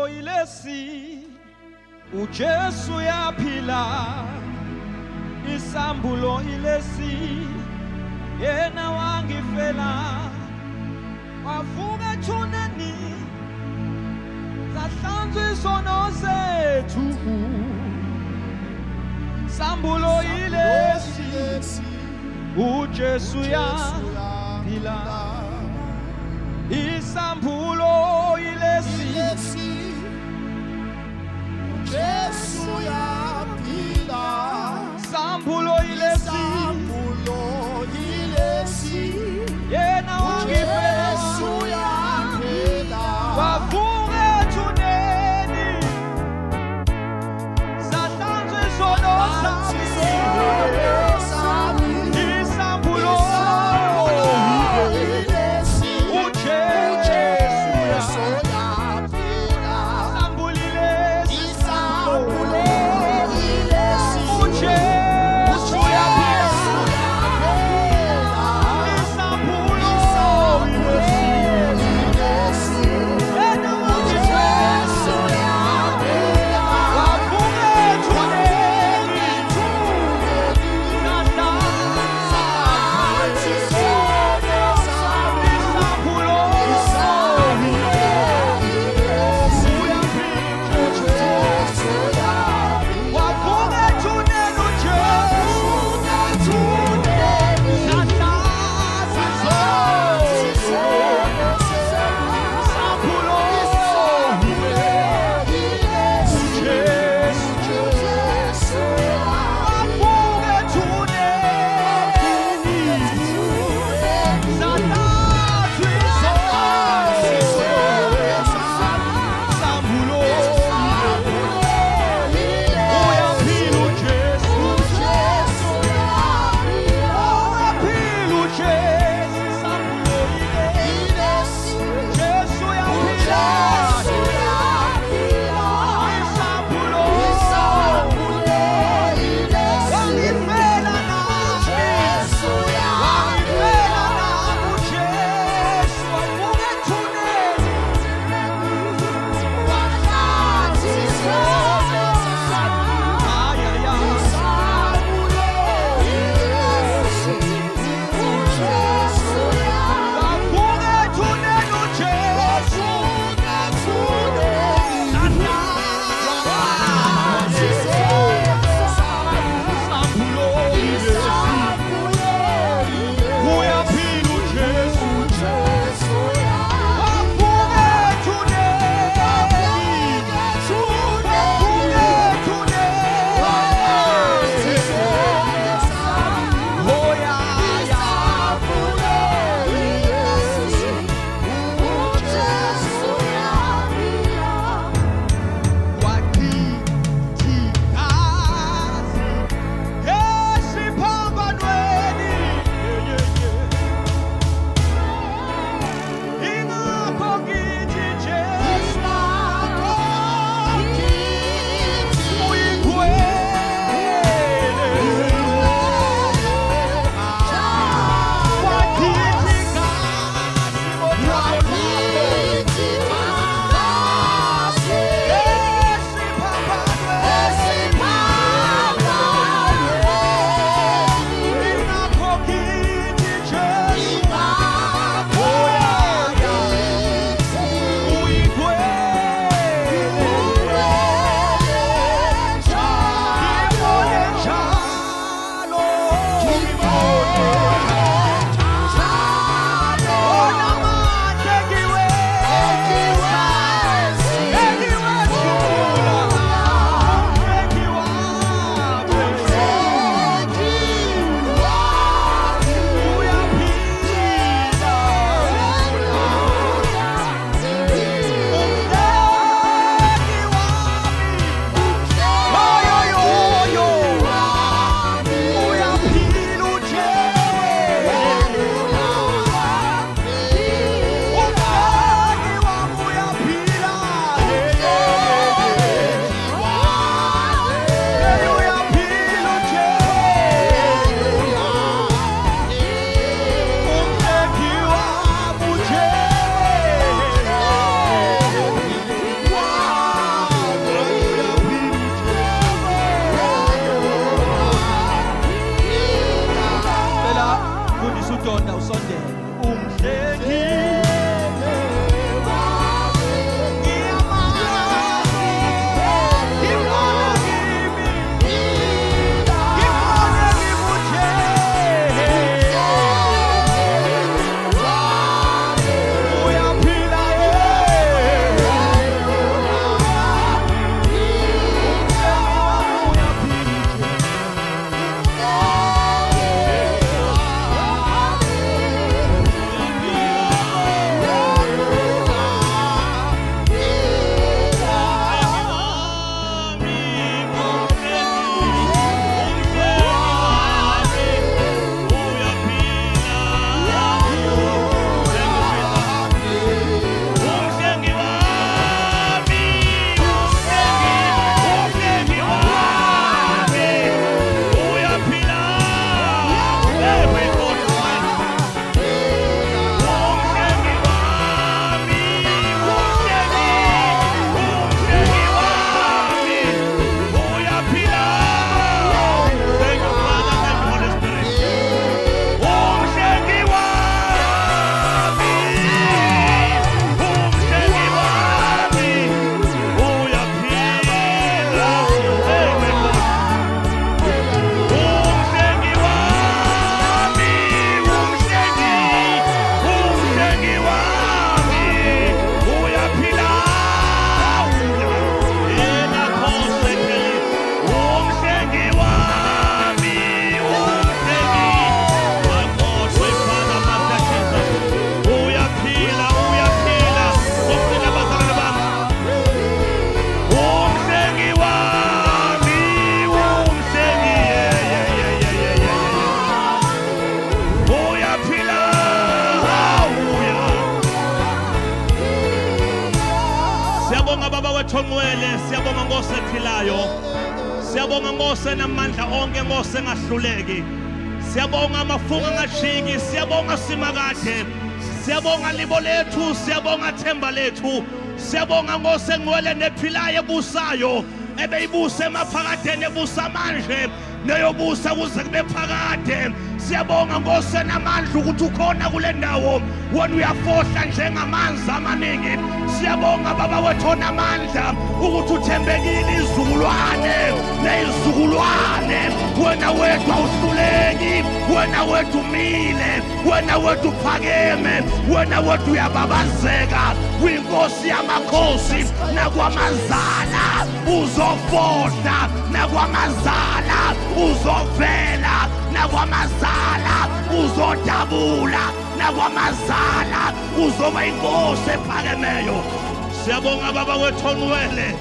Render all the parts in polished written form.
Isambulo ilesi, uJesu yaphila. Isambulo ilesi, yena wangifela, wavuka ethuneni, zahlanzwa izono zethu. Sambulo ilesi, uJesu yaphila. Isambulo ilesi, Jesu yaphila. Sambulo ilesi, Isambulo ilesi, yena wangifela, Jesu yaphila, wavuka ethuneni, zahlanzwa izono zami. Sami. Isambulo Isambulo. wethu ongcwele, siyabonga Nkosi ephilayo. Siyabonga Nkosi enamandla onke, Nkosi engahluleki. Siyabonga amafunga angajiki, siyabonga simakade. Siyabonga libo lethu, siyabonga themba lethu. Siyabonga Nkosi engcwele nephilayo ebusayo, ebeyibuse emaphakadeni, ebusa manje neyobusa kuze kube phakade. Siyabonga Nkosi enamandla ukuthi ukhona kule ndawo, wena uyafohla njengamanzi amaningi. Siyabonga Baba wethu onamandla ukuthi uthembekile izizukulwane nezizukulwane. Wena wedwa uhluleki, wena wedwa umile, wena wedwa uphakeme, wena wedwa uyababazeka. Uyinkosi yamakhosi, nakwamazala uzofohla, nakwamazala uzovela, nakwamazala uzodabula, nakwamazala uzoba inkosi ephakemeyo. Siyabonga Baba wethu ongcwele,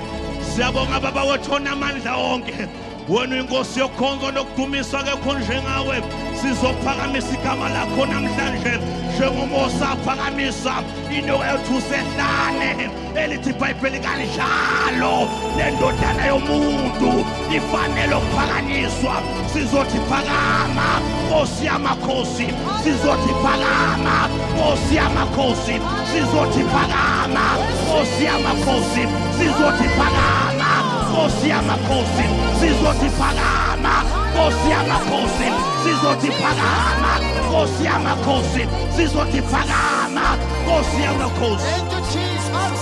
siyabonga Baba wethu onamandla onke. Wena uyinkosi yokukhonzwa nokudumiswa, akekho njengawe. Sizophakamisa igama lakho namhlanje njengoMose aphakamisa inyoka yethu sehlane, elithi iBhayibheli kanjalo nendodana yomuntu ifanele ukuphakanyiswa. Sizothi phakama Nkosi yamakhosi, sizothi phakama Nkosi yamakhosi, sizothi phakama Nkosi yamakhosi, sizothi phakama Nkosi yamakhosi, sizothi phakama Nkosi yamakhosi, sizothi phakama Nkosi yamakhosi, sizothi phakama Nkosi yamakhosi. Thank you, Jesus.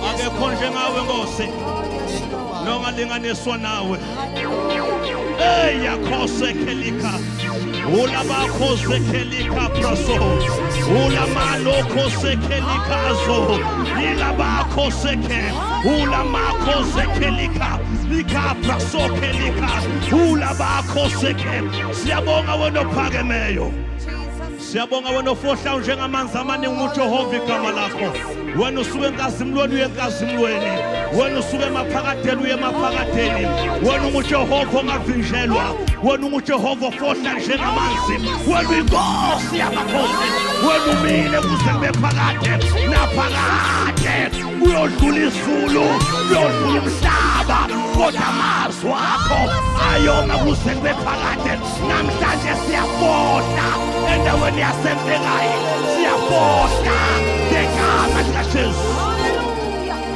Akekho njengawe Nkosi, Thank you, Father. nongalinganiswa nawe. Eyakhose kelika ulabakhose kelika praso ulamalokose kelikazo ilabakhose ke ulamakhose kelika lika praso kelika ulabakhose ke. Siyabonga wena ophakemeyo, siyabonga wena ofohla njengamanzi amaningi, uJehova igama lakho. Wena usuke enkazimulweni uye enkazimulweni, wena usuke emaphakadeni uye emaphakadeni. Wena unguJehova ongavinjelwa, wena unguJehova ofohla njengamanzi, wena uyinkosi yamakhosi, wena umile kuze kube phakade naphakade. Uyodlula izulu, uyodlula umhlaba, kodwa amazwi akho ayoma kuze kube phakade. Namhlanje siyafohla endaweni yaseMfekayi, siyafohla ngegama likaJesu,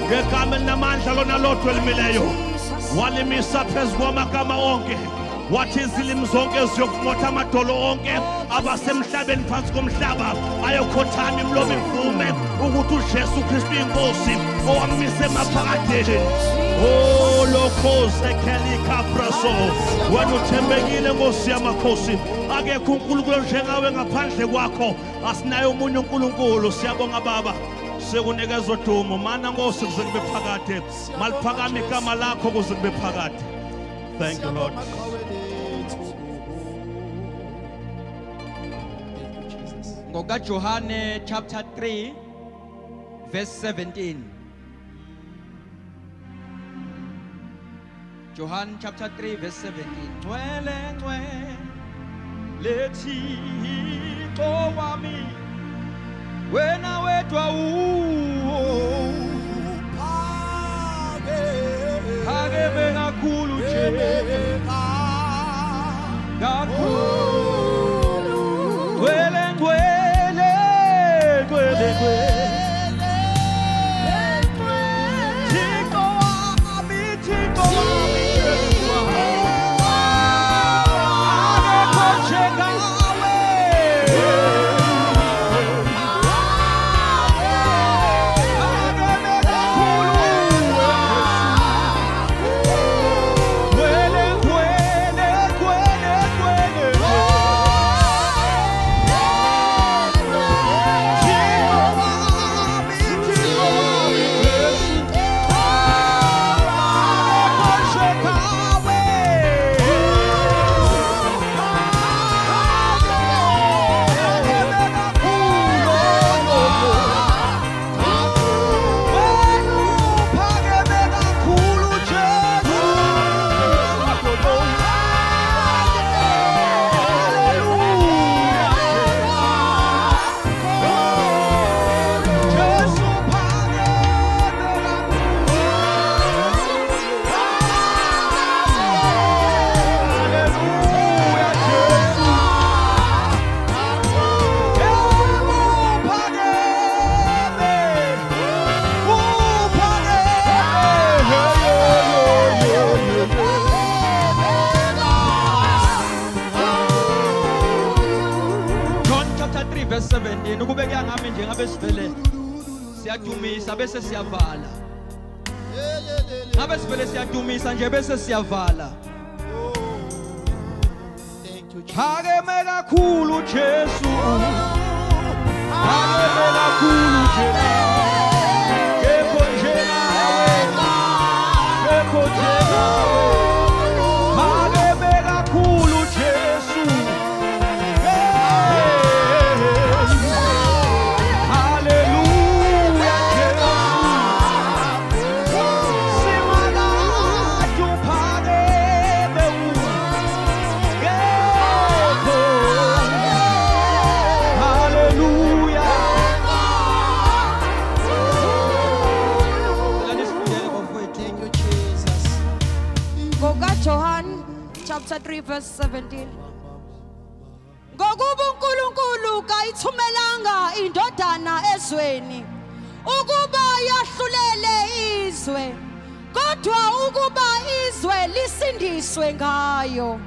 ngegama elinamandla lona lodwa elimileyo. Walimisa phezu kwamagama onke, wathi izilimi zonke ziyokuvotha, amadolo onke abasemhlabeni phansi komhlaba ayokhothama, imilomo ivume ukuthi uJesu Kristu inkosi owammise emaphakadeni. Oh, lokhoze kelika praso. Wena uthembekile Nkosi yamakhosi, akekho uNkulunkulu njengawe, ngaphandle kwakho asinaye omunye uNkulunkulu. Siyabonga Baba, sekunikeza udumo mana Nkosi kuze kube phakade. Maliphakame igama lakho kuze kube phakade. Thank you, Lord. Siyabonga qhawe lethu. Thank you, Jesus. NgokaJohane chapter 3 verse 17. John chapter 3 verse 17. Ngcwele ngcwele Thixo wami, wena wedwa phakeme kakhulu nje kakhulu. Ngcwele ngcwele ngcwele ngcwele Thixo wami, Thixo wami, Jesu wami. Akekho njengawe. Nkosi yami nje ngabe sivele siyadumisa bese siyavala. Ngabe sivele siyadumisa nje bese siyavala. Thank you, Jesus. Phakeme kakhulu Jesu. Phakeme kakhulu Jesu. Kekho njengawe. Kekho njengawe. Phakeme kakhulu Jesu. Hey. Hallelujah Jesu. Simakade uphakeme Kekho. Hallelujah. Cela nisifundele bafowethu. Thank you, Jesus. NgokaJohn chapter 3 verse 17. Ngokuba uNkulunkulu kayithumelanga indodana ezweni ukuba yahlulele izwe, kodwa ukuba izwe lisindiswe ngayo.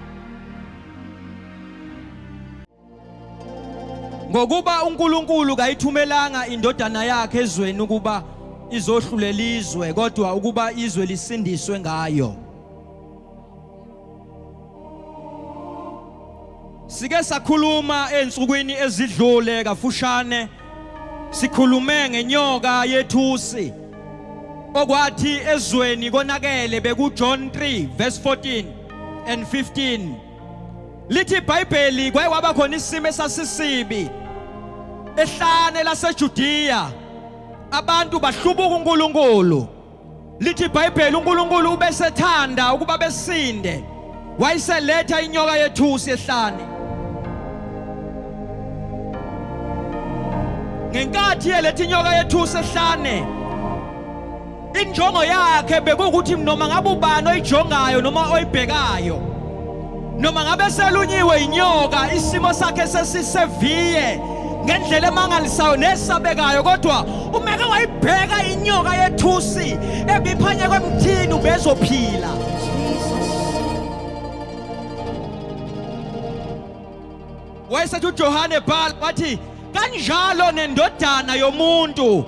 Ngokuba uNkulunkulu kayithumelanga indodana yakhe ezweni ukuba izohlulela izwe, kodwa ukuba izwe lisindiswe ngayo. Sike sakhuluma ensukwini ezidlule kafushane, sikhulume ngenyoka yethusi okwathi ezweni konakele beku John 3 verse 14 and 15. Lithi iBhayibheli kwaye kwaba khona isimo esasisibi ehlane laseJudiya, abantu bahlubuka uNkulunkulu. Lithi iBhayibheli uNkulunkulu ubesethanda ukuba besinde, wayeseletha inyoka yethusi ehlane. Ngenkathi eletha inyoka yethusi ehlane, injongo yakhe bekuwukuthi noma ngabe ubani oyijongayo noma oyibhekayo, noma ngabe selunyiwe inyoka, isimo sakhe sesiseviye ngendlela emangalisayo nesabekayo, kodwa umeke wayibheka inyoka yethusi ebiphanyekwe emthini, ubezophila. Wayesethi uJohane bhala wathi, kanjalo nendodana yomuntu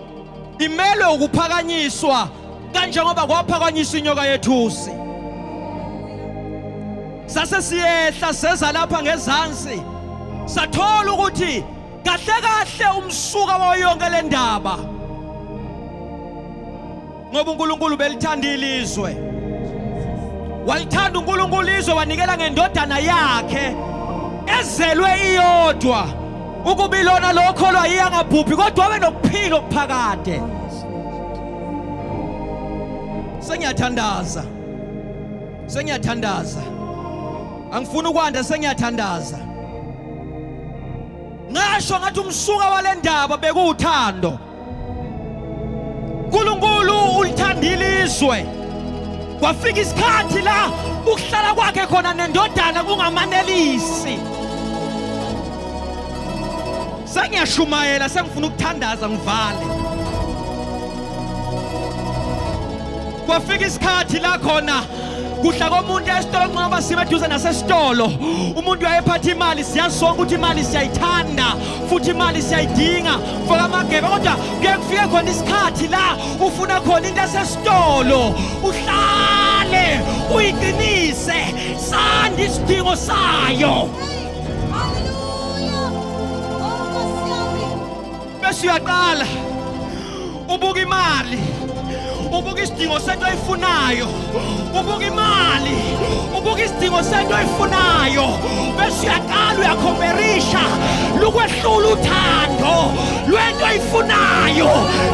imelwe ukuphakanyiswa kanjengoba kwaphakanyiswa inyoka yethusi. Sase siyehla seza lapha ngezansi, sathola ukuthi kahle kahle umsuka wayo yonke le ndaba, ngoba uNkulunkulu belithandile izwe, walithanda uNkulunkulu izwe, wanikela ngendodana yakhe ezelwe iyodwa, ukuba ilona lokholwa yiye angabhubhi kodwa abe nokuphila okuphakade. Sengiyathandaza, sengiyathandaza, angifuni ukwanda, sengiyathandaza. Ngasho ngathi umsuka wale ndaba bekuwuthando. uNkulunkulu ulithandile izwe, kwafika isikhathi la ukuhlala kwakhe khona nendodana kungamanelisi. Sengiyashumayela, sengifuna ukuthandaza ngivale. Kwafika isikhathi la khona kuhla komuntu esitolo, ngoba sime eduze nasesitolo, umuntu uyayephatha imali. Siyazi sonke ukuthi imali siyayithanda futhi imali siyayidinga, mfoka amagebe, kodwa kuye kufike khona isikhathi la ufuna khona into esesitolo, uhlale uyiqinise sandi isidingo sayo. Hallelujah. Oh Nkosi yami. Bese uyaqala ubuka imali, ubuka isidingo sento oyifunayo, ubuka imali, ubuka isidingo sento oyifunayo, bese uyaqala uyakhomperisha, lukwehlula uthando lwento oyifunayo.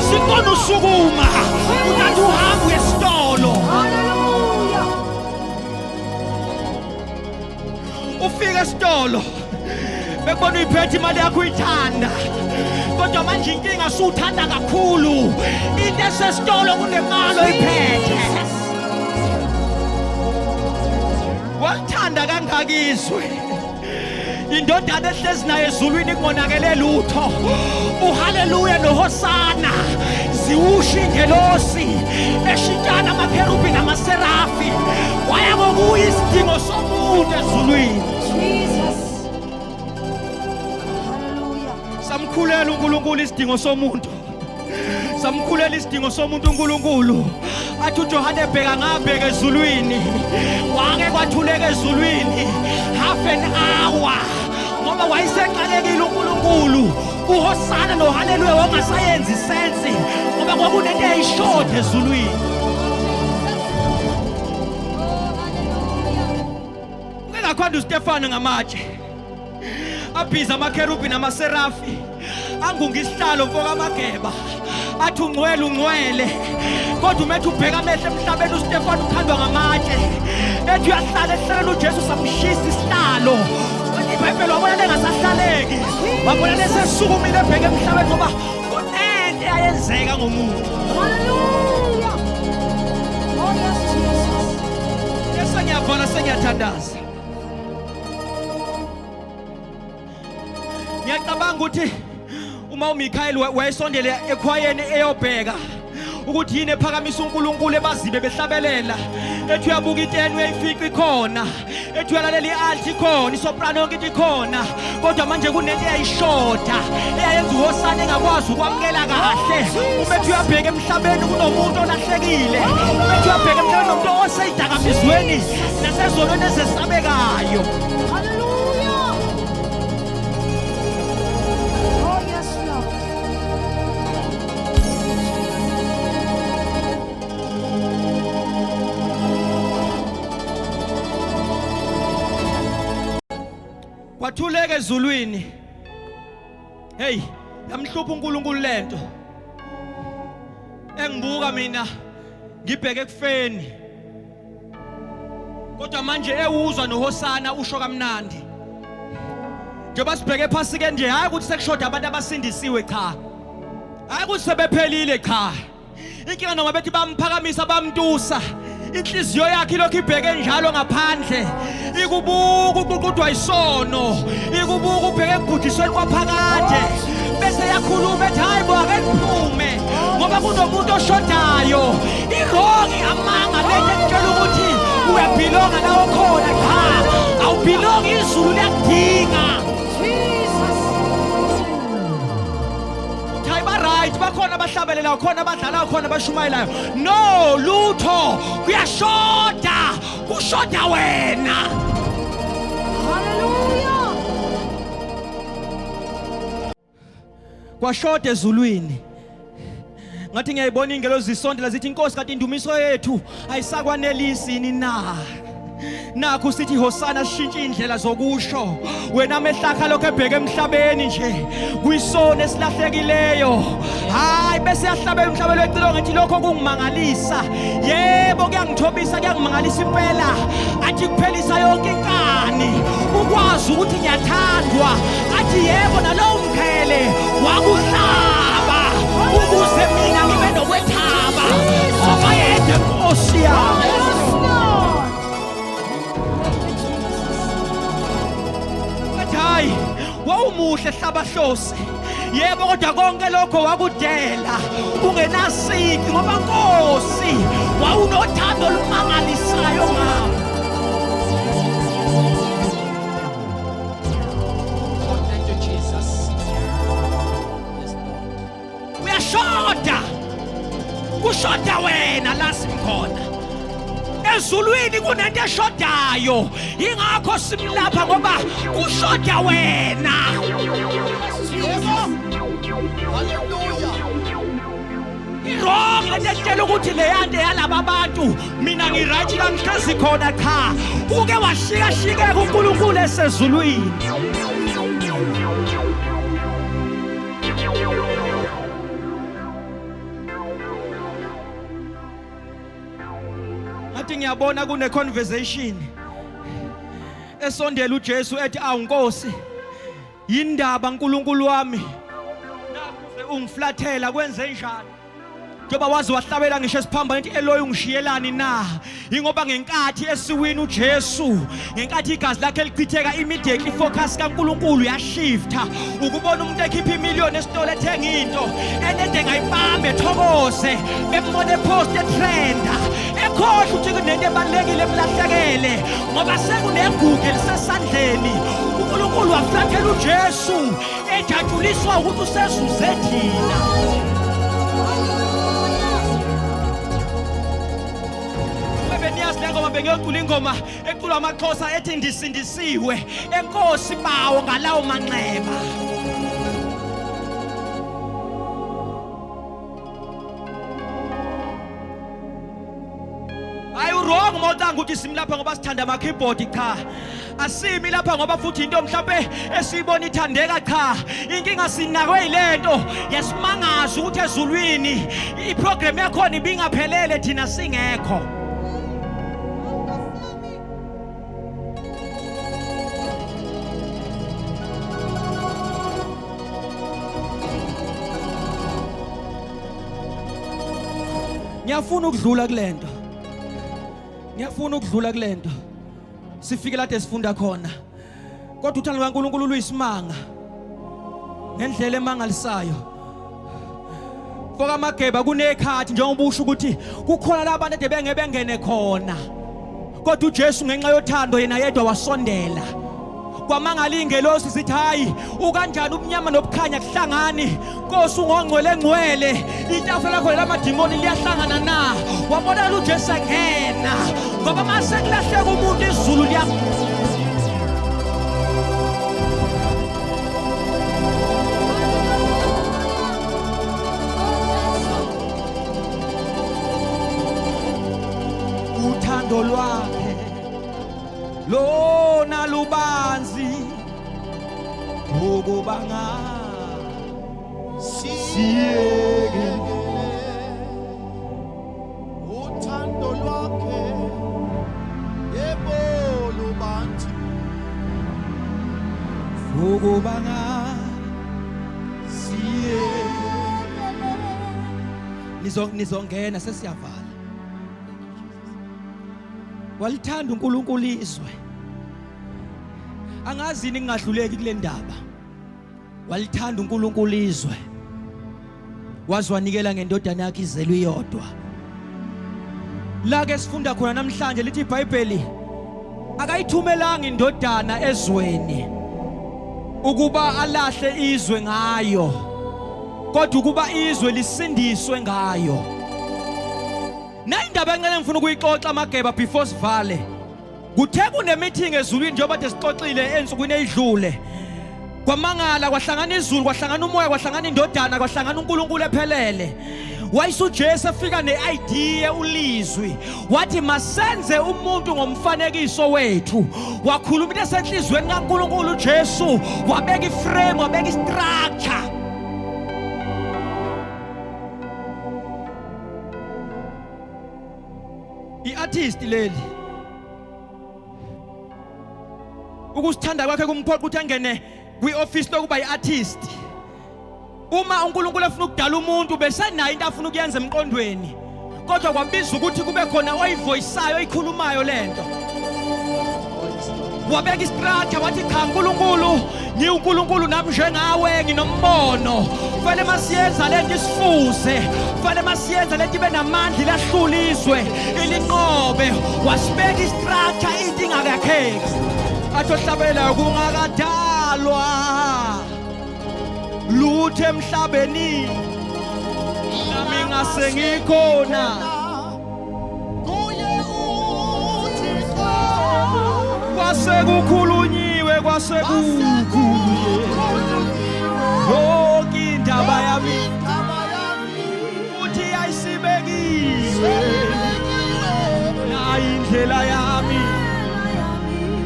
Sikona usukuma uthatha uhambo esitolo. Hallelujah. Ufika esitolo, bekubona uyiphethe imali yakho, uyithanda, kodwa manje inkinga suthanda kakhulu into esesitolo kunemali oyiphethe. Walithanda kangaka izwe, indodana ehlezi naye ezulwini kungonakele lutho, uhaleluya nohosana ziwusho ingelosi eshintshana amakherubhi namaserafi, waya ngokuya isidingo somuntu ezulwini. Jesus. Hallelujah. Samkhulela uNkulunkulu isidingo somuntu. Samkhulela isidingo somuntu uNkulunkulu. Athi uJohane bheka ngabheka ezulwini. Wake kwathuleka ezulwini half an hour. Ngoba wayesexakekile uNkulunkulu. UHosana noHaleluya wangasayenzi sense ngoba kwakunento eyayishoda ezulwini. Oh, hallelujah. Ungakhonda uStefano ngamatshe. Abhiza amakherubhi namaserafi. Angunga isihlalo mfoka amageba. Athi ungcwele ungcwele. Kodwa umethu ubheka amehlo emhlabeni uStefano ukhandwa ngamatshe. Ethi uyahlala ehlaleni uJesu samshisa isihlalo. IBhayibheli wabona lengasahlaleki. Wabona lesesukumile ebheke emhlabeni ngoba kunento eyayenzeka ngomuntu. Hallelujah. Oh, yes, Jesus. Bese ngiyavala sengiyathandaza. Ngiyacabanga ukuthi uma uMichael wayesondele ekhwayeni eyobheka ukuthi yini ephakamisa uNkulunkulu ebazibe behlabelela, ethi uyabuka iteni uyayifica ikhona, ethi uyalalela i-alt ikhona, isoprano yonke into ikhona, kodwa manje kunento eyayishoda eyayenza uHosana engakwazi ukwamukela kahle. Uma ethi uyabheka emhlabeni kunomuntu olahlekile, uma ethi uyabheka emhlabeni nomuntu oseyidakamizweni nasezonweni ezesabekayo. Hallelujah. Oh, yes, Lord. Kwathuleka ezulwini. Hey, yamhlupha uNkulunkulu lento. Engibuka mina ngibheke ekufeni. Kodwa manje ewuzwa noHosana usho kamnandi. Njengoba sibheke ephasike nje, hayi ukuthi sekushoda abantu abasindisiwe, cha. Hayi ukuthi sebephelile, cha. Inkinga noma bethi bamphakamisa bamtusa, inhliziyo yakhe ilokhu ibheke njalo ngaphandle, ikubuka uququdwa isono, ikubuka ubheke ekubhujisweni kwaphakade, bese yakhuluma ethi hayi bo, ake niphume ngoba kunomuntu oshodayo. Irongi amanga lento ekutshela ukuthi uyabhilonga la okhona, cha, awubhilongi, izulu liyakudinga. Jesus. Hayi ba right, bakhona abahlabelelayo, khona abadlalayo, khona abashumayelayo. No lutho, kuyashoda, kushoda wena. Hallelujah. Kwashoda ezulwini. Ngathi ngiyayibona ingelozi zisondela zithi inkosi kanti indumiso yethu ayisakwanelisi yini na? Nakhu sithi Hosana, shintsha indlela zokusho. Wena amehlakha lokho ebheke emhlabeni nje kwisona esilahlekileyo. Hayi bese yahlabela umhlabelo wecilongo ngithi lokho kungimangalisa. Yebo kuyangithobisa, kuyangimangalisa impela. Athi kuphelisa yonke inkani ukwazi ukuthi ngiyathandwa. Athi yebo nalowo mkhele wakuhlaba ukuze mina ngibe nokwethaba. Ngoba yedwa Nkosi yami. Yes, Lord. Thank you, Jesus. Athi hayi wawumuhle hlabahlosi, yebo kodwa konke lokho wakudela ungenasici ngoba Nkosi wawunothando olumangalisayo ngami. Oh, thank you, Jesus. Yes, Lord. Uyashoda, kushoda wena la simkhona ezulwini, kunento eshodayo, ingakho simlapha ngoba kushoda wena. Yebo. Hallelujah. I-wrong lento etshela ukuthi leya nto yalaba bantu, mina ngi-right la ngihlezi khona. Cha, uke washikashikeka uNkulunkulu esezulwini. Ngathi ngiyabona kune conversation esondela uJesu ethi awu Nkosi, yindaba uNkulunkulu wami nakuze ungiflathela, kwenze njani? Njengoba wazi wahlabela ngisho esiphambano ethi Eloyi ungishiyelani na? Ingoba ngenkathi esiwini uJesu, ngenkathi igazi lakhe lichitheka, immediately focus kaNkuluNkulu yashifta. Ukubona umuntu ekhipha imillion esitolo ethenga into enede ngayibambe ethokoze, bembone epost etrenda, ekhohlwa ukuthi kunento ebalulekile emlahlekele ngoba sekunegugu elisesandleni. uNkulunkulu waflathela uJesu. Ejatshuliswa ukuthi usezuze thina. Beniyazi le ngoma, bengiyocula ingoma eculwa amaXhosa ethi ndisindisiwe enkosi bawo ngalawo manxeba. Hayi, wrong uma ucanga ukuthi simi lapha ngoba sithanda ama-keyboard. Cha, asimi lapha ngoba futhi into mhlawumbe esiyibona ithandeka. Cha, inkinga sinakwe yilento yasimangaza ukuthi ezulwini iprogram yakhona ibingaphelele thina singekho. Ngiyafuna ukudlula kulento, ngiyafuna ukudlula kulento, sifike lade sifunda khona. Kodwa uthando lukaNkulunkulu luyisimanga ngendlela emangalisayo. Foka amageba, kunekhathi njengoba usho ukuthi kukhona labantu ade benge bengene khona, kodwa uJesu ngenxa yothando yena yedwa wasondela. Kwamangala ingelosi zithi, hayi, ukanjani ubumnyama nobukhanya kuhlangani? Nkosi, ungongcwele ngcwele, itafula lakho lamadimoni liyahlangana na? Wabonakala uJesu engena, ngoba mase kulahleka umuntu izulu liya. Uthando lwakhe lona lubanzi ukuba siyeke. Uthando lwakhe, yebo, lubanzi. Ukuba siye nizongena, sesiyavala. Walithanda uNkulunkulu izwe, angazi yini ngingadluleki kule ndaba. Walithanda uNkulunkulu izwe waze wanikela ngendodana yakhe izelwe iyodwa. La ke sifunda khona namhlanje, lithi iBhayibheli akayithumelanga indodana ezweni ukuba alahle izwe ngayo, kodwa ukuba izwe lisindiswe ngayo. Na indaba encane ngifuna ukuyixoxa, amageba, before sivale. Kuthe kune-meeting ezulwini, njengoba kade sixoxile ensukwini eyidlule, kwamangala kwahlangana izulu, kwahlangana umoya, kwahlangana indodana, kwahlangana uNkulunkulu ephelele. Wayise uJesu efika ne-idea, ulizwi, wathi masenze umuntu ngomfanekiso wethu. Wakhuluma into esenhliziyweni kaNkulunkulu uJesu, wabeka iframe, wabeka istructure. I-artist leli, ukusithanda kwakhe kumphoqa ukuthi angene kwi-office lokuba i-artist. Uma uNkulunkulu efuna ukudala umuntu, besenayo into afuna ukuyenza emqondweni, kodwa kwabiza ukuthi kube khona oyivoyisayo, oyikhulumayo lento. Wabeka istructure, wathi cha, uNkulunkulu, ngiwuNkulunkulu nami njengawe, nginombono. Fanele masiyenza lento isifuze, fanele masiyenza lento ibe namandla, ilahlula izwe, ilinqobe. Wasibeka istructure into ingakakheki. Athi ohlabelayo, kungakadalwa lutho emhlabeni, nami ngase ngikhona. Kuye uThixo. Kwase kukhulunyiwe, kwase kukhulunyiwe yonke indaba yami. Indaba yami. Futhi yayisibekiwe nayi indlela yami,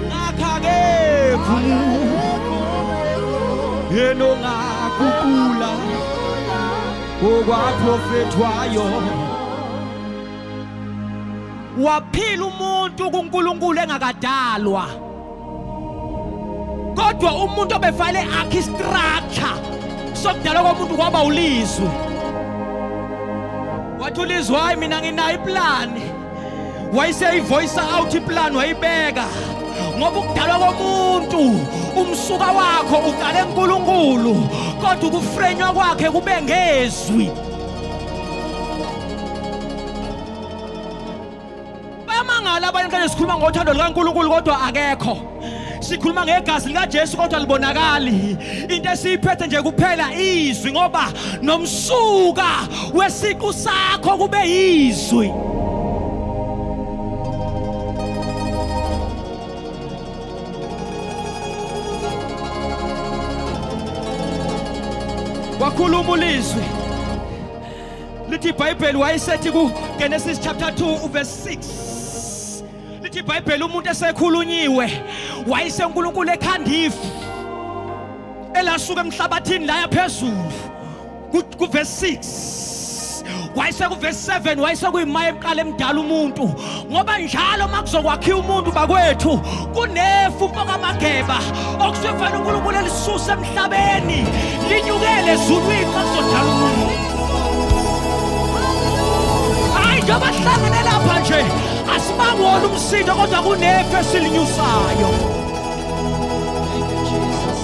ngakho yena ongaguqula okwaprofethwayo. Waphila umuntu kuNkulunkulu engakadalwa, kodwa umuntu obefale akhe structure sokudalwa komuntu kwaba ulizwi. Wathi ulizwi, hayi, mina nginayo iplan. Wayeseyivoice out iplan, wayibeka, ngoba ukudalwa komuntu umsuka wakho uqale eNkulunkulu, kodwa ukufrenywa kwakhe kube ngezwi. Bayamangala abanye mhlawumbe sikhuluma ngothando lukaNkulunkulu kodwa akekho. Sikhuluma ngegazi likaJesu kodwa libonakali. Into esiyiphethe nje kuphela izwi ngoba nomsuka wesiqu sakho kube yizwi. Wakhuluma ulizwi. Lithi iBhayibheli wayesethi ku Genesis chapter 2 uverse 6. Lithi iBhayibheli umuntu esekhulunyiwe wayese uNkulunkulu ekhanda ifu elasuka emhlabathini laya phezulu kuverse 6 wayesekuverse 7 wayesekuyimaya emqala emdala umuntu ngoba njalo uma kuzokwakhiwa umuntu bakwethu kunefu mfokamageba okusuke kufanele uNkulunkulu elisuse emhlabeni linyukele ezulwini uma kuzodala umuntu. Hayi, njengoba sihlangene lapha nje asibangwona umsindo kodwa kunefu esilinyusayo. Thank you, Jesus.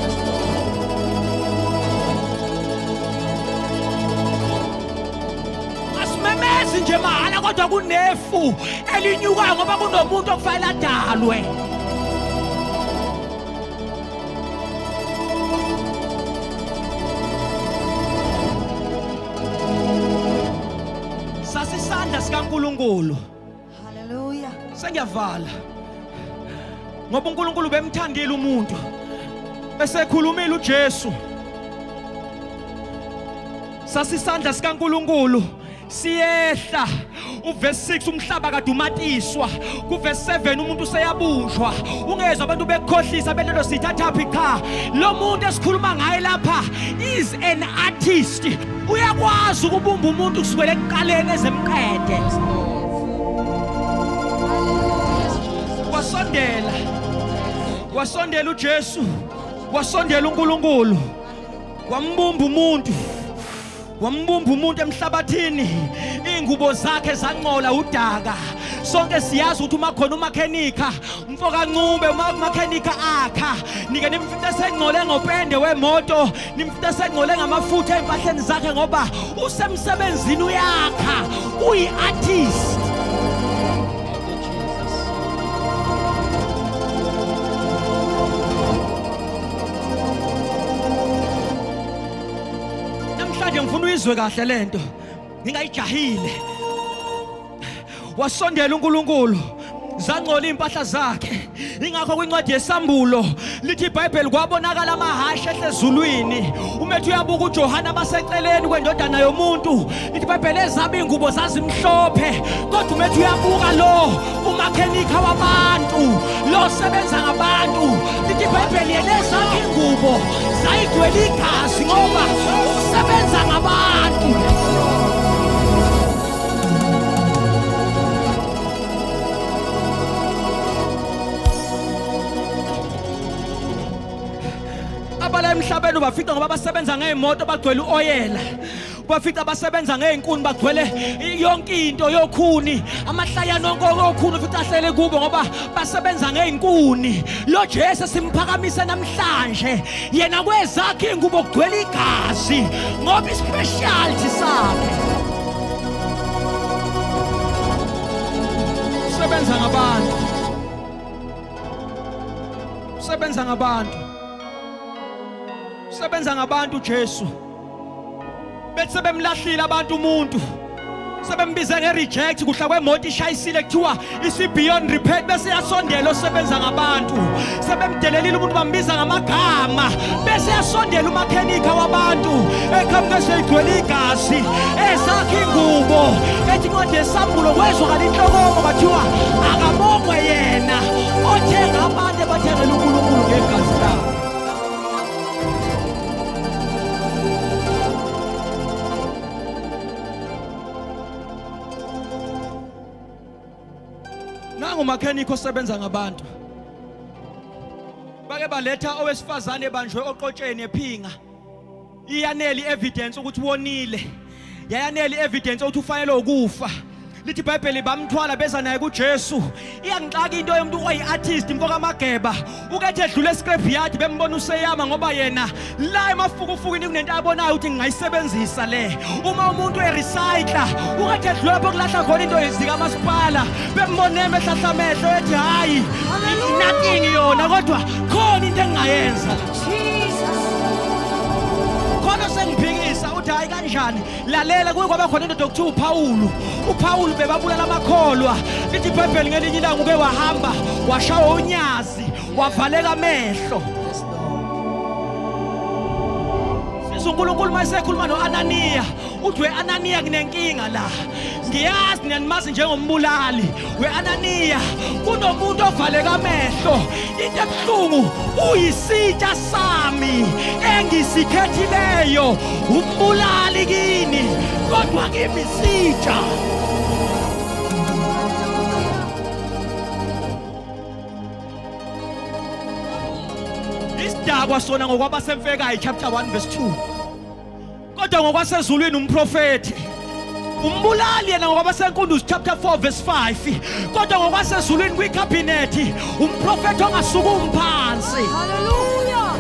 Yes, Lord. Asimemezi nje mahhala kodwa kunefu elinyukayo ngoba kunomuntu okufanele adalwe. Sasisandla sikaNkulunkulu. Hallelujah. Sengiyavala. Ngoba uNkulunkulu bemthandile umuntu. Esekhulumile uJesu. Sasisandla sikaNkulunkulu siyehla uverse 6 umhlaba kade umatiswa kuverse 7 umuntu useyabunjwa ungezwa abantu bekukhohlisa belelo sithathaphi cha lo muntu esikhuluma ngaye lapha is an artist uyakwazi ukubumba umuntu kusukela ekuqaleni ezemqede wasondela wasondela uJesu wasondela uNkulunkulu wambumba umuntu wambumba umuntu emhlabathini ingubo zakhe zancola udaka sonke siyazi ukuthi uma khona umakhenikha mfoka Ncube uma umakhenikha akha nike nimfice sengcole ngopende wemoto nimfice sengcole ngamafutha ezimpahleni zakhe ngoba usemsebenzini uyakha uyi-artist. Thank you, Jesus. Namhlanje ngifuna uyizwe kahle lento ngingayijahile. Wasondela uNkulunkulu zangcola impahla zakhe. Ingakho kwincwadi yesambulo lithi iBhayibheli kwabonakala amahashe ehlezulwini. Umethu uyabuka uJohana baseceleni kwendodana yomuntu. Lithi iBhayibheli ezabo ingubo zazimhlophe, kodwa umethu uyabuka lo umakhenikha wabantu lo sebenza ngabantu. Lithi iBhayibheli yena ezakhe ingubo zayigcwele igazi ngoba usebenza ngabantu. Abala emhlabeni ubafica ngoba basebenza ngey'moto bagcwele u-oyela, bafica basebenza ngey'nkuni bagcwele yonke into yokhuni, amahlayana onke okhuni ufica ahlele kubo ngoba basebenza ngey'nkuni. Lo Jesu simphakamise namhlanje yena kwezakhe iy'ngubo kugcwele igazi ngoba ispecialty sakhe usebenza ngabantu, usebenza ngabantu, usebenza ngabantu Jesu. Bethi sebemlahlile abantu umuntu sebembize nge-reject kuhla kwemoto ishayisile kuthiwa isi-beyond repair bese yasondela osebenza ngabantu sebemdelelile umuntu bambiza ngamagama bese yasondela umakhenikha wabantu eqhamuke seyigcwele igazi esakhe ingubo ethi incwadi yesambulo kwezwakala inhlokomo bathiwa akabongwe yena othenga abantu ebathengela uNkulunkulu ngegazi lakhe. Nangu makhenikho osebenza ngabantu. Bake baletha owesifazane ebanjwe oqotsheni ephinga. Iyaneli evidence ukuthi wonile. Yayaneli evidence ukuthi ufanele ukufa. Lithi iBhayibheli bamthwala beza naye kuJesu. Iyangixaka into yomuntu oyi-artist mfo kaMageba. Ukethe edlula escrap yard bembona useyama ngoba yena la emafukufukwini kunento abonayo ukuthi ngingayisebenzisa le. Uma umuntu erecycler ukethe edlula lapho kulahla khona into zikamasipala bembone emehlahla amehlo ethi hayi nothing yona kodwa khona into engingayenza. Jesus. Khona sengiphikisa uthi hayi kanjani Lalela kuye kwaba khona indoda okuthiwa uPawulu. UPawulu bebabulala amakholwa. Lithi iBhayibheli ngelinye ilanga uke wahamba washawa unyazi wavaleka amehlo. Yes, Lord. Siza uNkulunkulu mayesekhuluma noAnaniya uthi weAnaniya kunenkinga la. Ngiyazi niyanimazi njengombulali. WeAnaniya kunomuntu ovaleka amehlo. Into ebuhlungu uyisitsha sami engisikhethileyo umbulali kini kodwa kimi isitsha. Isidakwa sona ngokwabasemfekayo chapter 1 verse 2. Kodwa ngokwasezulwini umprofethi umbulali yena ngokwabasenkunduzi chapter 4 verse 5 kodwa ngokwasezulwini kwikhabhinethi umprofethi ongasukumi phansi. Hallelujah.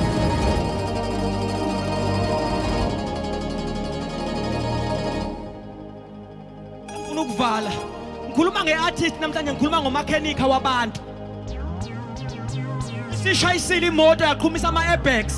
Ngifuna ukuvala ngikhuluma nge-artist namhlanje ngikhuluma ngomakhenikha wabantu. Isishayisile imoto yaqhumisa ama-airbags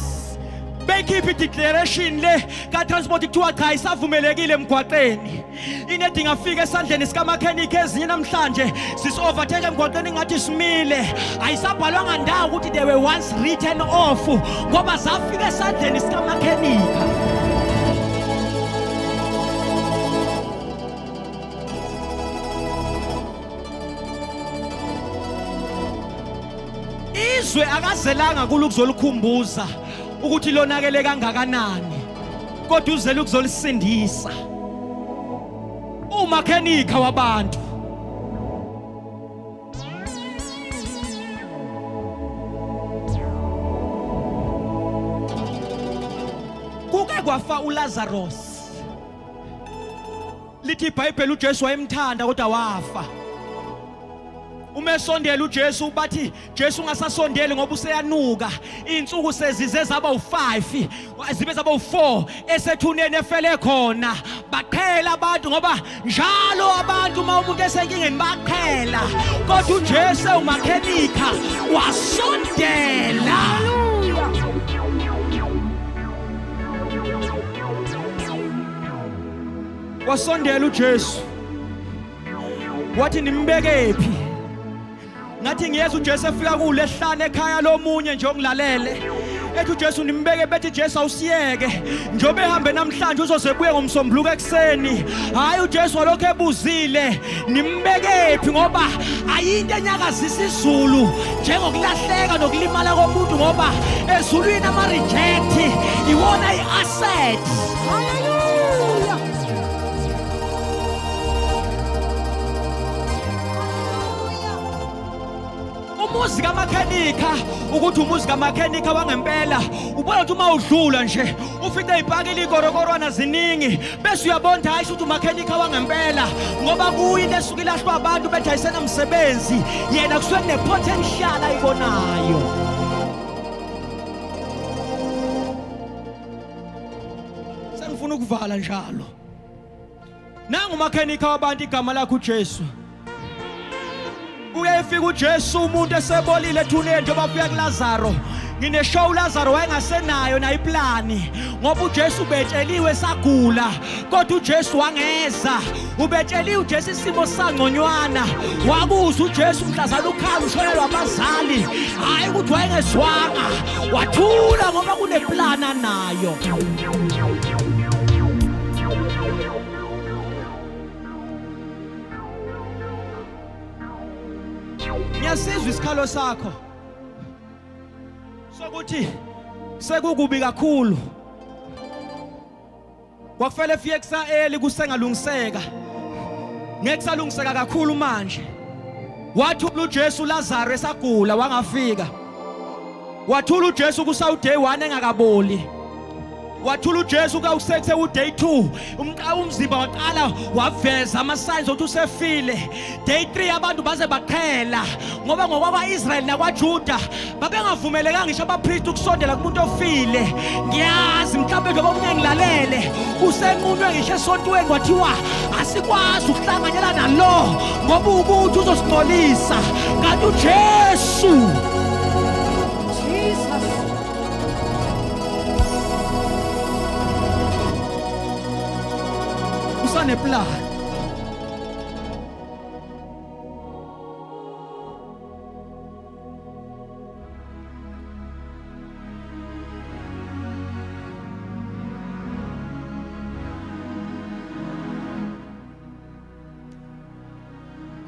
beyikhipha i-declaration le ka-transport kuthiwa cha isavumelekile emgwaqeni inedinga afike esandleni sikamakhenikha ezinye namhlanje sisi-overtake emgwaqeni ngathi simile ayisabhalwanga ndawo ukuthi they were once written off ngoba zafika esandleni sikamakhenikha. Izwe akazelanga kulo ukuzolikhumbuza ukuthi lonakele kangakanani kodwa uzele ukuzolisindisa. Umakhenikha wabantu. Kuke kwafa uLazarus. Lithi iBhayibheli uJesu wayemthanda kodwa wafa. Uma esondela uJesu bathi Jesu ungasasondeli ngoba useyanuka. Insuku sezize zaba u5, zibe zaba u4 esethuneni efele khona. Baqhela abantu ngoba njalo abantu uma umuntu esenkingeni baqhela. Kodwa uJesu umakhenikha wasondela. Hallelujah. Wasondela uJesu. Wathi nimbekephi? Ngathi ngiyeza uJesu efika kule hlane ekhaya lomunye nje ongilalele. Ethi uJesu nimbeke bethi Jesu awusiyeke. Njobe ehambe namhlanje uzoze buye ngomsombuluko ekuseni. Hayi uJesu walokho ebuzile nimbekephi ngoba ayinto enyakazisa izulu njengokulahleka nokulimala komuntu ngoba ezulwini ama reject iwona i-asset. Hallelujah. Umuzi kamakhenikha ukuthi umuzi kamakhenikha wangempela ubona ukuthi uma udlula nje ufice ipakile ikorokorwana ziningi bese uyabona hayi ukuthi umakhenikha wangempela ngoba kuyi into esuke ilahlwa abantu bethi ayisenamsebenzi yena kusuke kunepotential ayibonayo. Sengifuna ukuvala njalo. Nangu umakhenikha wabantu igama lakhe uJesu. Uyefika uJesu umuntu esebolile ethuneni njengoba afika kuLazaro. Ngineshow uLazaro wayengasenayo nayo iplani ngoba uJesu ubetsheliwe sagula kodwa uJesu wangeza. Ubetsheliwe uJesu isimo sangconywana wakuzwa uJesu mhlazana ukhala ushonelwa abazali hayi ukuthi wayengezwanga wathula ngoba kuneplani anayo. Ngiyasizwa isikhalo sakho sokuthi sekukubi kakhulu. Kwakufanele fike kusa-early kusengalungiseka. Ngeke kusalungiseka kakhulu manje. Wathula uJesu Lazaro esagula wangafika. Wathula uJesu kusawu day 1 engakaboli. Wathula uJesu kawusethe uday 2, umzimba waqala waveza ama signs ukuthi usefile. Day 3 abantu baze baqhela, ngoba ngokwakwa-Israyeli nakwaJuda babengavumelekanga ngisho abapristi ukusondela kumuntu ofile. Ngiyazi mhlawumbe njengoba omunye ngilalele usenqunywe ngisho esontweni kwathiwa asikwazi ukuhlanganyela nalo ngoba ukuthi uzosingcolisa, kanti uJesu Jesus. Usaneplan.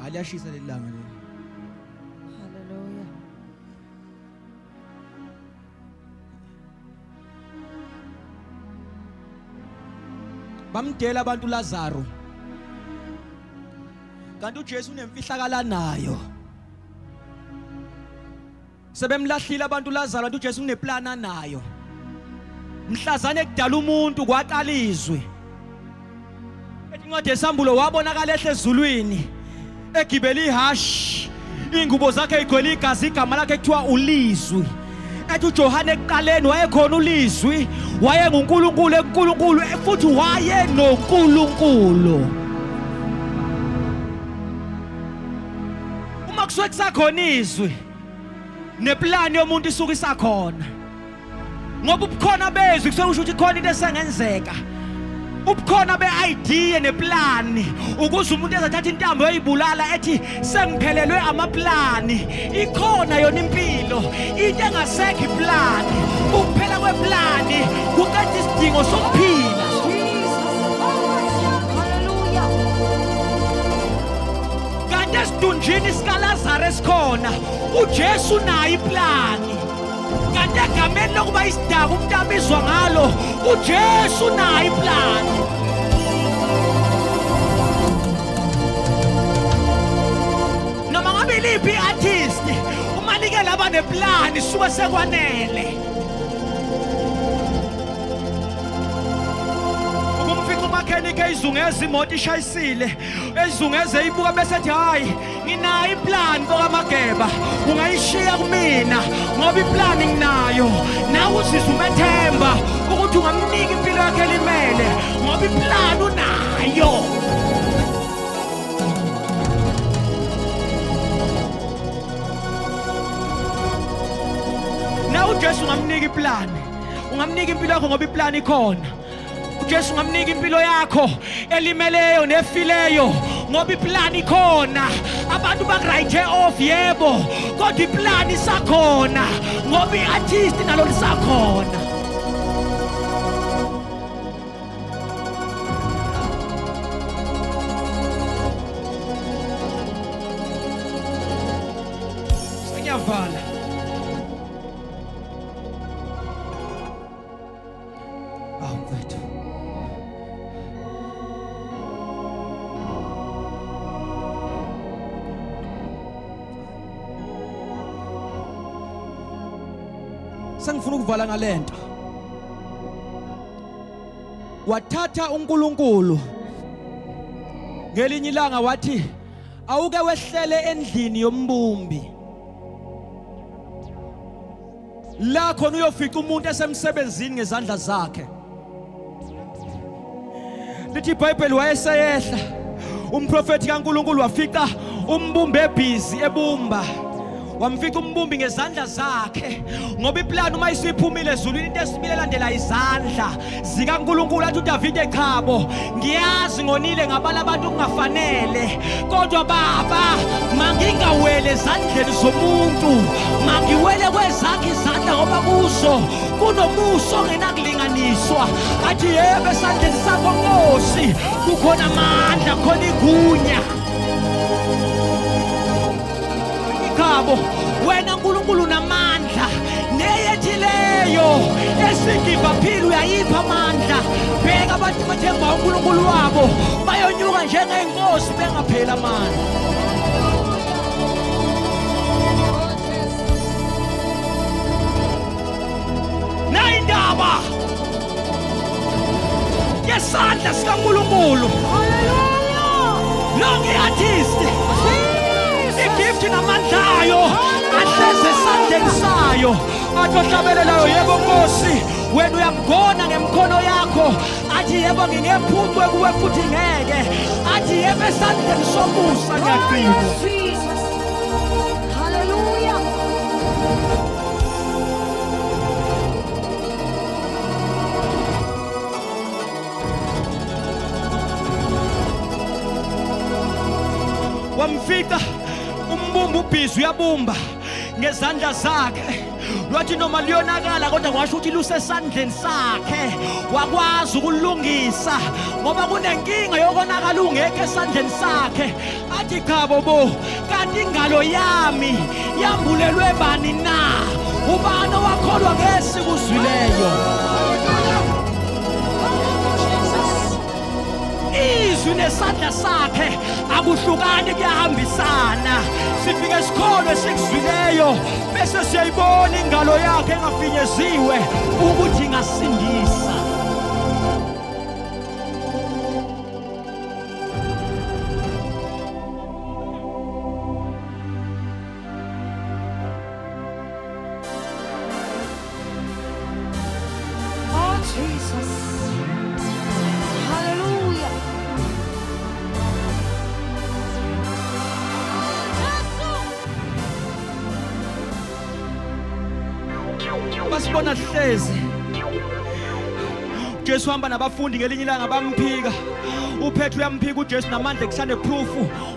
Aliyashisa leli langa leli. Hallelujah. Bamdela abantu Lazaro. Kanti uJesu unemfihlakala nayo. Sebemlahlile abantu Lazaro, kanti uJesu uneplan anayo. Mhlazane ekudala umuntu kwaqala izwi. Ethi incwadi yesambulo wabonakala ehle ezulwini egibele ihashi, ingubo zakhe igcwele igazi, igama lakhe kuthiwa uLizwi. Ethi uJohane ekuqaleni wayekhona uLizwi, wayenguNkulunkulu ekuNkulunkulu, futhi wayenoNkulunkulu. Uma kusuke kusakhona izwi, neplani yomuntu isuke isakhona. Ngoba ubukhona bezwi kusuke kusho ukuthi khona into esengenzeka. Ubukhona be-idea neplani, ukuze umuntu ezathatha intambo yoyibulala ethi sengiphelelwe amaplani. Ikhona yona impilo, into engasekho iplani. Ukuphela kweplani kuqeda isidingo sokuphila. Jesus. Hallelujah. Kanti esidunjini sikaLazaro esikhona uJesu nayo iplani. Kanti egameni lokuba isidaka umuntu abizwa ngalo, uJesu nayo iplani. Noma ngabe iliphi i-artist, uma like laba neplani suke sekwanele. Ukumfica umakhenikhe eyizungeza imoto ishayisile, ezungeze ibuka bese ethi hayi nginayo iplani kokamageba, ungayishiya kumina ngoba iplani nginayo. Nawe uzizwe umethemba ukuthi ungamnika impilo yakhe elimele ngoba iplani unayo. Nawe uJesu ungamnika iplani, ungamnika impilo yakho ngoba iplani ikhona. uJesu ungamnika impilo yakho elimeleyo nefileyo ngoba iplani ikhona. Abantu bakurayithe off yebo, kodwa iplani isakhona ngoba i-artist nalo lisakhona. Sengiyavala. Awu mfethu. Sengifuna ukuvala ngalento. Wathatha uNkulunkulu ngelinye ilanga wathi awuke wehlele endlini yombumbi, la khona uyofica umuntu esemsebenzini ngezandla zakhe. Lithi iBhayibheli wayeseyehla umprofeti kaNkulunkulu, wafica umbumbi ebhizi ebumba, wamfica umbumbi ngezandla zakhe, ngoba iplani uma isiphumile ezulwini into esibile elandela izandla zikaNkulunkulu. Athi uDavide chabo, ngiyazi ngonile ngabala abantu kungafanele, kodwa baba mangingawele ezandleni zomuntu, mangiwele kwezakhe izandla, ngoba kuso kunomuso ongenakulinganiswa. Athi yebo, esandleni sakho Nkosi kukhona amandla, khona igunya. Ikhabo wena Nkulunkulu namandla, neyethileyo esigivaphile uyayipha amandla. Bheka abantu bathemba uNkulunkulu wabo, bayonyuka njengey'nkosi bengapheli amandla. Oh, Jesus. Nayi indaba, Kunesandla sikaNkulunkulu. Hallelujah. Lonke i-artist Jesus. igift namandla ayo ahleze esandleni sayo. Athi ohlabelelayo, yebo Nkosi, wena uyamgona ngemikhono yakho. Athi yebo ngingephucwe kuwe futhi ngeke. Athi yebo esandleni somusa ngiyagcinwa. Oh, Jesus. Hallelujah. Wamfica umbumbi ubhizi uyabumba ngezandla zakhe. Lwathi noma liyonakala kodwa kwasho ukuthi lusesandleni sakhe, wakwazi ukulungisa ngoba kunenkinga yokonakala ungekho esandleni sakhe. Athi chabo bo, kanti ingalo yami yambulelwe bani na? Ubani owakholwa ngesikuzwileyo? Izwi nesandla sakhe akuhlukani, kuyahambisana. Sifike sikholwe sikuzwileyo bese siyayibona ingalo yakhe engafinyeziwe ukuthi ingasindisa. Oh, Jesus. Hallelujah. Basibona sihlezi. Jesu hamba nabafundi ngelinye ilanga bamphika. uPetru uyamphika uJesu namandla kusane proof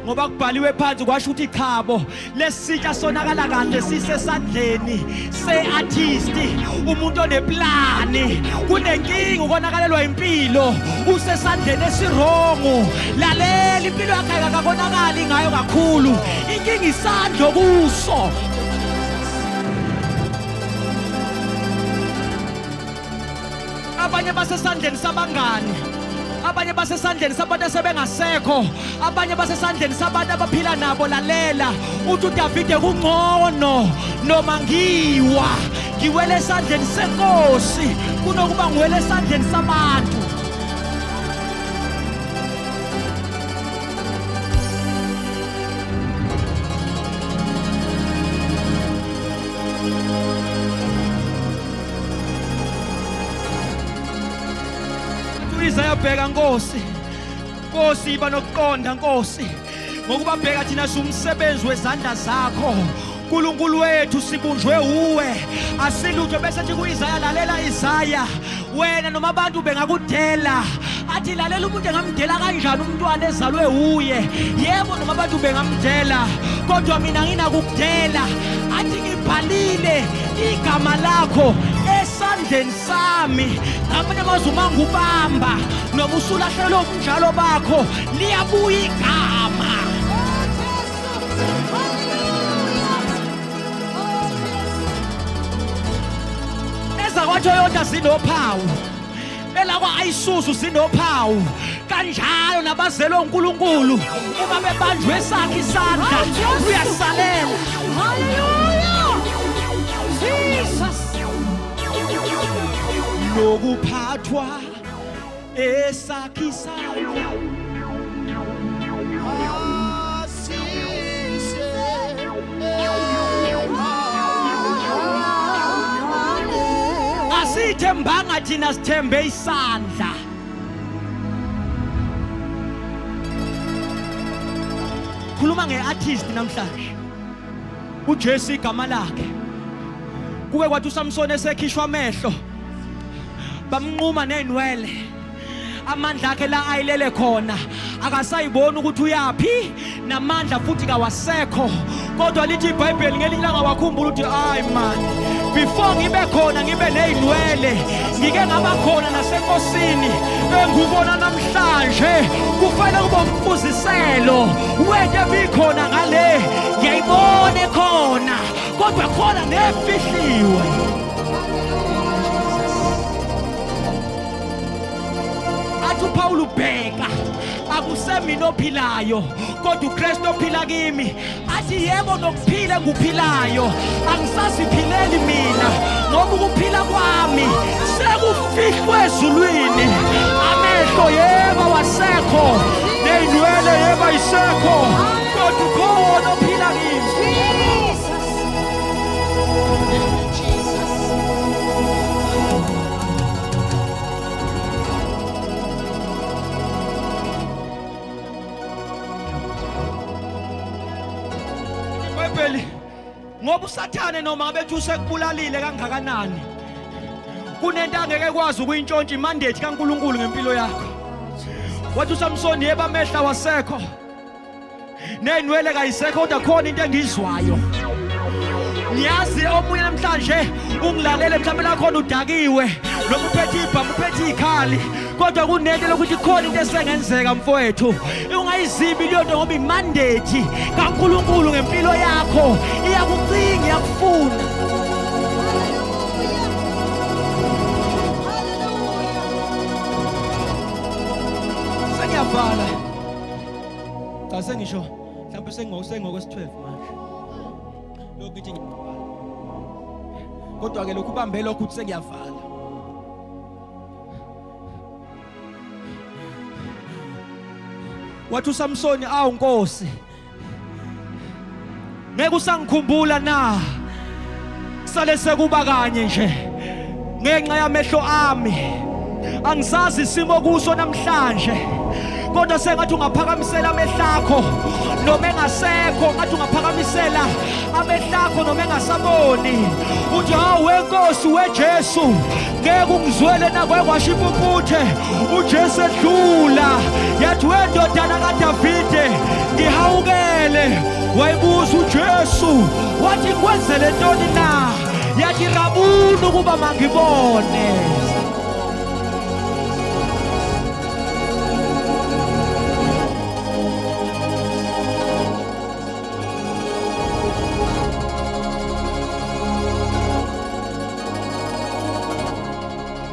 ngoba kubhaliwe phansi kwasho ukuthi chabo lesitsha sonakala kahle sisesandleni se-artist, umuntu oneplani. Kunenkinga ukonakalelwa impilo, usesandleni esirongo. Lalela, impilo yakhe akakonakali ngayo kakhulu, inkinga isandla kuso. Abanye basesandleni sabangani, abanye basesandleni sabantu asebengasekho, abanye basesandleni sabantu abaphila nabo. Lalela, uthi uDavide kungcono noma ngiwa ngiwele esandleni senkosi kunokuba ngiwele esandleni sabantu. Isaya bheka Nkosi, Nkosi iba nokuqonda Nkosi, ngokuba bheka thina siwumsebenzi wezandla zakho. Nkulunkulu wethu sibunjwe uwe, asilutho. Bese thi ku-Isaya, lalela Isaya, wena noma abantu bengakudela. Athi lalela, umuntu engamdela kanjani umntwana ezalwe uye? Yebo noma abantu bengamdela, kodwa mina nginakukudela. Athi ngibhalile igama lakho esandleni sami. Ngamanye amazwi uma ngubamba noma usulahlelwe ubunjalo bakho, liyabuya igama. Oh, Jesus. Hallelujah. Oh, Jesus. EzakwaToyota zinophawu, elakwa-Isuzu zinophawu, kanjalo nabazelwe uNkulunkulu uma bebanjwe sakhe isandla uyasalela. Hallelujah. Jesus. Nokuphathwa esakhe isandla. Asithembanga thina, sithembe isandla. Khuluma nge-artist namhlanje, uJesu igama lakhe. Kuke kwathi uSamson esekhishwa amehlo, bamnquma nezinwele, amandla akhe la ayilele khona akasayiboni ukuthi uyaphi, namandla futhi kawasekho. Kodwa lithi iBhayibheli ngelinye ilanga wakhumbula ukuthi hayi man, before ngibe khona ngibe nezinwele, ngike ngaba khona nasenkosini engubona namhlanje. Kufanele kube umfuziselo wento ebikhona ngale, ngiyayibona ekhona kodwa khona nefihliwe. Athi uPaul ubheka Akusemina ophilayo, kodwa uKristu ophila kimi. Athi yebo, nokuphila enguphilayo angisaziphileli mina, ngoba ukuphila kwami sekufihlwe ezulwini. Amehlo yebo wasekho, ney'nwele yebo ayisekho, kodwa ukhona ophila kimi. Jesus. Thank you, Jesus. IBhayibheli, ngoba uSathane noma ngabe ethi usekubulalile kangakanani, kunento angeke kwazi ukuyintshontsha, imandate kaNkuluNkulu ngempilo yakho. Wathi uSamsoni, yebo amehla wasekho, ney'nwele kayisekho, kodwa khona into engiyizwayo. Ngiyazi omunye namhlanje ungilalele, mhlawumbe lakhona udakiwe noma uphethe ibhamu, uphethe ikhali, kodwa kunento lokuthi khona into esengenzeka mfowethu. Ungayizibi leyo nto, ngoba imandate kaNkuluNkulu ngempilo yakho iyakucinga, iyakufuna. Hallelujah. Hallelujah. Sengiyavala. Cha, sengisho mhlawumbe sengokwesi-12 manje lokhu ngithi ngiyavala, kodwa-ke lokhu ubambe lokhu ukuthi sengiyavala. Wathi uSamsoni, awu Nkosi, ngeke usangikhumbula na? Sale sekuba kanye nje, ngenxa yamehlo ami angisazi isimo kuso namhlanje, kodwa sengathi ungaphakamisela amehlo akho noma engasekho, ngathi ungaphakamisela amehlo akho noma engasaboni, uthi, hawu wenkosi, weJesu, ngeke ungizwele nakwe? Kwasho impumputhe uJesu edlula, yathi, wendodana kaDavide, ngihawukele. Wayibuza uJesu, wathi, ngikwenzele ntoni na? Yathi, rabuni, ukuba mangibone.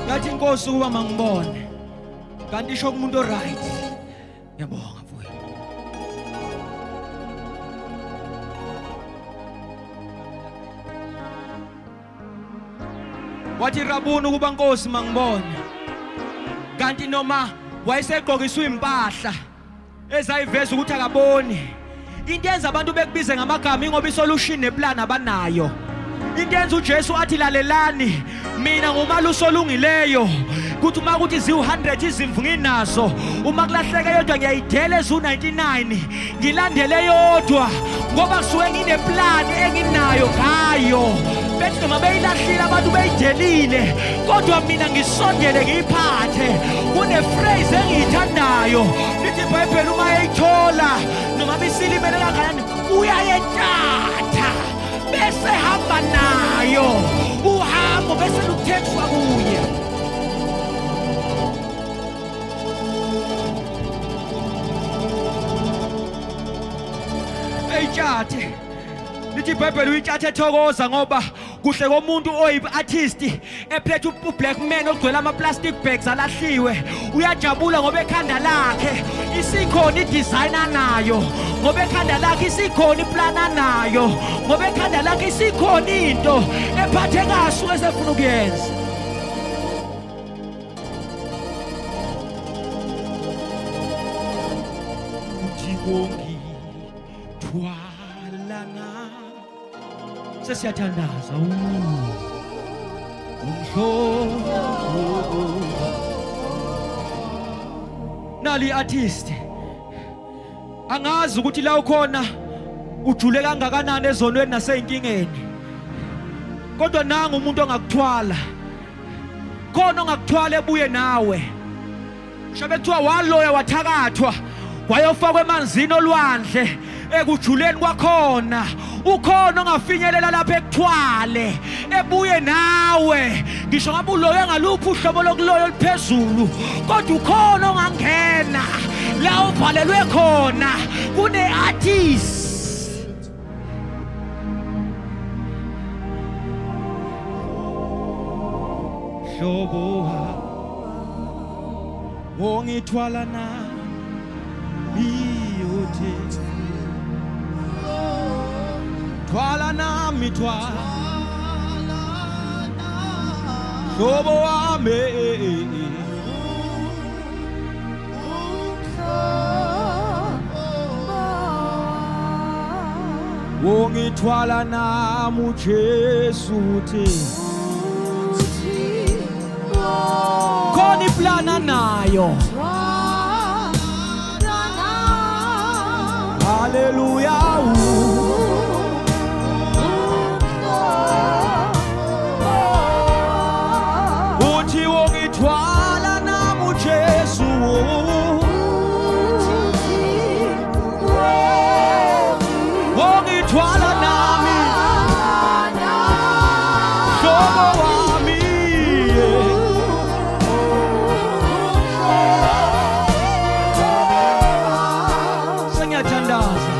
Yathi, inkosi, ukuba mangibone. Kanti isho kumuntu oright. Ngiyabonga mfowethu. Wathi, rabuni, ukuba nkosi mangibone. Kanti noma wayesegqokiswe impahla ezayiveza ukuthi akaboni, into yenza abantu bekubize ngamagama ingoba isolution neplan abanayo. Into yenza uJesu athi, lalelani, mina ngumalusi olungileyo, kuthi uma kuthi ziwu-100 izimvu nginazo, uma kulahleka yodwa ngiyayidela eziwu-99, ngilandele yodwa, ngoba kusuke ngineplani enginayo ngayo. Bethi noma beyilahlile abantu, beyidelile, kodwa mina ngisondele ngiyiphathe. Kune-phrase engiyithandayo, lithi iBhayibheli, uma eyithola noma bisilimele kangakanani, uyayethatha bese hamba nayo uhambo, bese luthethwa kuye. Eyitshathe, lithi iBhayibheli, uyitshathe ethokoza, ngoba kuhle komuntu oyi-artist ephethe u-black man ogcwele ama-plastic bags alahliwe. Uyajabula ngoba ekhanda lakhe isikhona idesign anayo, ngoba ekhanda lakhe isikhona iplan anayo, ngoba ekhanda lakhe isikhona into ephathekayo asuke esefuna ukuyenza. Uthi kongithwala sesiyathandaza umhlobo nali artist. Angazi ukuthi la ukhona ujule kangakanani ezonweni naseyinkingeni, kodwa nanga umuntu ongakuthwala khona, ongakuthwala ebuye nawe. Shabe kuthiwa waloya, wathakathwa, wayofakwa emanzini olwandle, ekujuleni kwakhona ukhona ongafinyelela lapha ekuthwale ebuye nawe. Ngisho ngabe uloyo ngaluphi uhlobo lokuloyo oluphezulu, kodwa ukhona ongangena la uvalelwe khona. Kune-artist. Hlobo wongithwala na. nami uthi thwala nami thwala hlobo wami. Wongithwala nami uJesu uthi khona iplana nayo. Haleluya. Uthi wongithwala nami uJesu, wongithwala nami hlobo wami. Sengiyathandaza,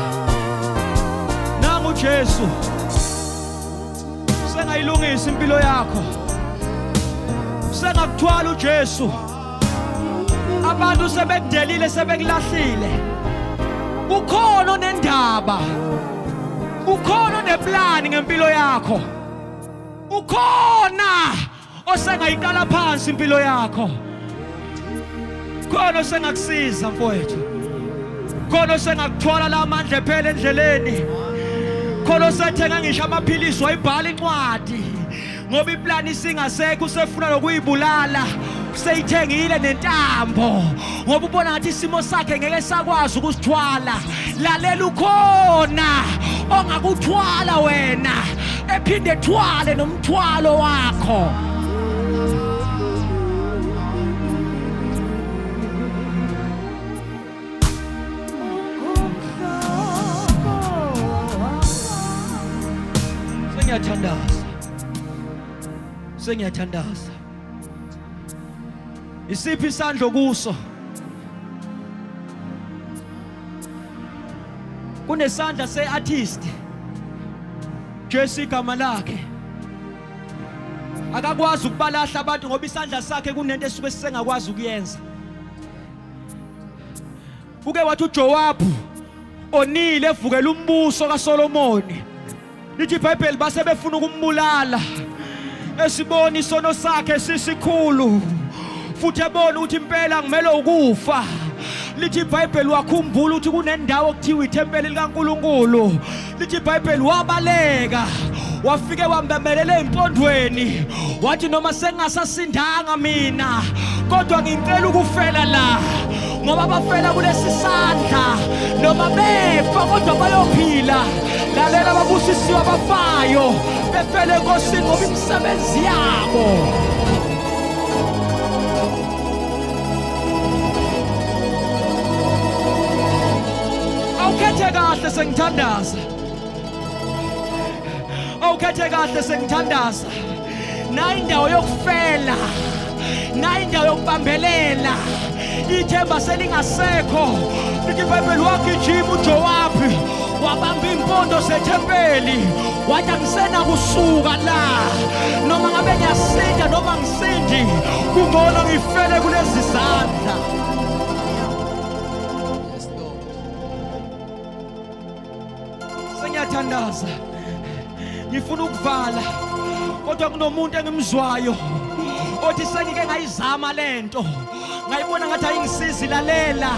nangu uJesu sengayilungisa impilo yakho, sengakuthwala uJesu. Abantu sebekudelile, sebekulahlile, ukhona onendaba, ukhona oneplani ngempilo yakho, ukhona osengayiqala phansi impilo yakho, khona osengakusiza mfowethu, khona osengakuthwala la mandla ephela endleleni, khona osethenga ngisho amaphilisi wayibhala incwadi ngoba iplani isingasekho, usefuna nokuyibulala, useyithengile nentambo ngoba ubona ngathi isimo sakhe ngeke sakwazi ukusithwala. Lalela, ukhona ongakuthwala wena ephinde thwale nomthwalo wakho. Sengiyathandaza, sengiyathandaza. Isiphi isandla kuso? Kunesandla se-artist, Jesu igama lakhe. Akakwazi ukubalahla abantu ngoba isandla sakhe kunento esuke sisengakwazi ukuyenza. Uke wathi uJowabu onile evukela umbuso kaSolomoni, lithi iBhayibheli base befuna ukumbulala, esibona isono sakhe sisikhulu futhi ebona ukuthi impela ngimele ukufa. Lithi iBhayibheli wakhumbula ukuthi kunendawo okuthiwa ithempeli likaNkuluNkulu. Lithi iBhayibheli wabaleka wafike wambemelela empondweni, wathi noma sengingasasindanga mina kodwa ngicela ukufela la, ngoba bafela kulesi sandla noma befa kodwa bayophila. Lalela, babusisiwe abafayo befele enkosini ngoba imisebenzi yabo. Awukhethe kahle, sengithandaza. Awukhethe kahle, sengithandaza. Nayi indawo yokufela, nayi indawo yokubambelela, ithemba selingasekho. Lithi iBhayibheli wagijima uJowabi wabamba impondo zethempeli, wathi angisenakusuka la, noma ngabe ngiyasinda noma ngisindi, kungcono ngifele kulezi zandla. Yes, Lord. Sengiyathandaza, ngifuna ukuvala, kodwa kunomuntu engimzwayo othi sengike ngayizama lento, ngayibona ngathi ayingisizi. Lalela,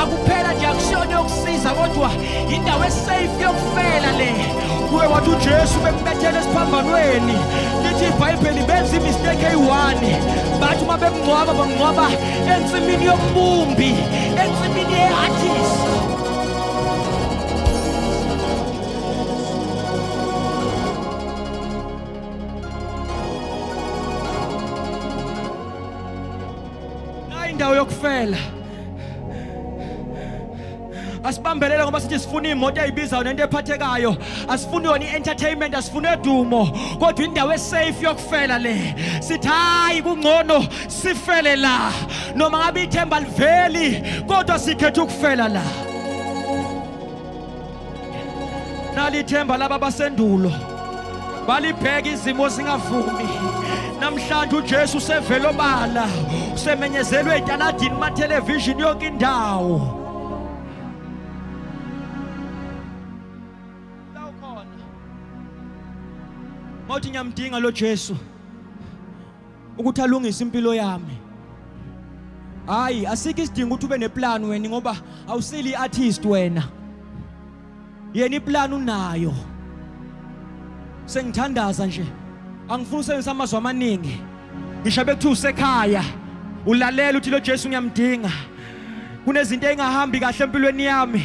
akuphela nje akusiyona yokusiza, kodwa indawo esafe yokufela le. Kuye wathi uJesu bembethele esiphambanweni, lithi iBhayibheli benza imistake eyi-one, bathi uma bemngcwaba bamngcwaba ensimini yombumbi, ensimini ye-artist. Nayi indawo yokufela. Asibambelele ngoba sithi sifuna imoto eyibizayo nento ephathekayo, asifuni yona i-entertainment, asifuni edumo, kodwa indawo esafe yokufela le. Sithi hayi, kungcono sifele la, noma ngabe ithemba liveli, kodwa sikhetha ukufela la. Nali ithemba laba basendulo, balibheka izimo zingavumi. Namhlanje uJesu usevele obala, usemenyezelwe etaladini, ma-television, yonke indawo. Mawuthi ngiyamdinga lo Jesu ukuthi alungise impilo yami. Hayi, asikho isidingo ukuthi ube neplan wena ngoba awusili iartist wena. Yena iplan unayo. Sengithandaza nje. Angifuni usebenzisa amazwi amaningi. Ngisho bekuthiwa usekhaya ulalela uthi lo Jesu ngiyamdinga. Kunezinto engahambi kahle empilweni yami.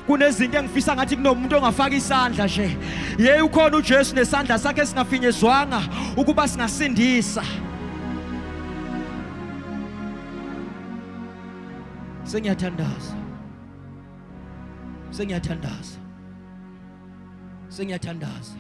Kunezinto engifisa ngathi kunomuntu ongafaka isandla nje. Yey ukhona uJesu nesandla sakhe esingafinyezwanga ukuba singasindisa. Sengiyathandaza. Sengiyathandaza. Sengiyathandaza.